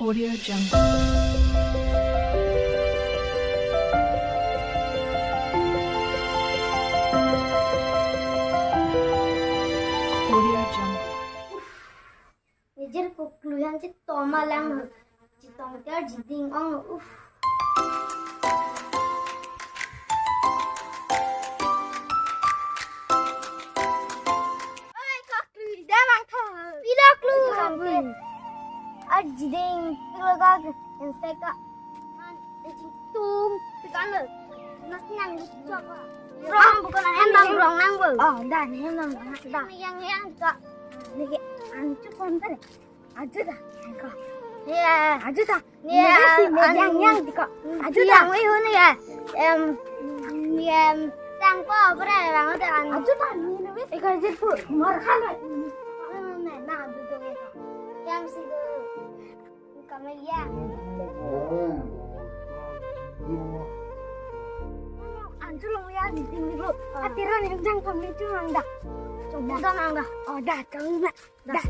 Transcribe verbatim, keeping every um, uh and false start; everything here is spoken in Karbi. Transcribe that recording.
Audio Jungle. Audio Jungle. Nejirpo klui an chetong ma lang. Chetong ke arjiding ong, uff. Oi, kok klui damtha. Pilo klui. Kok klui. Arjiding pilo kok insek ka. Man, ejing tung, tikan lo. Mas nang lucu apa? Rong bukan hem nang rong nang bo. Oh, dah, hem nang rong dah. Yang yang ka. Neke ancu konten. Ajo dah, ko. Ya. Ajo dah. Ya, neke si me an- yang yang ko. Ajo dah. Yang wi hun ya. Em, em, tang po, bre, bang, udah an. Ajo dah, ni nu wis. Eka jit pu, mar khan. Na, na, du du ya. Yang si du. Kamelia. Ancu long ya, di sini dulu. Atiran yang jang kami cuma dah. Coba dah nang dah. Oh, dah, kami nak. Dah.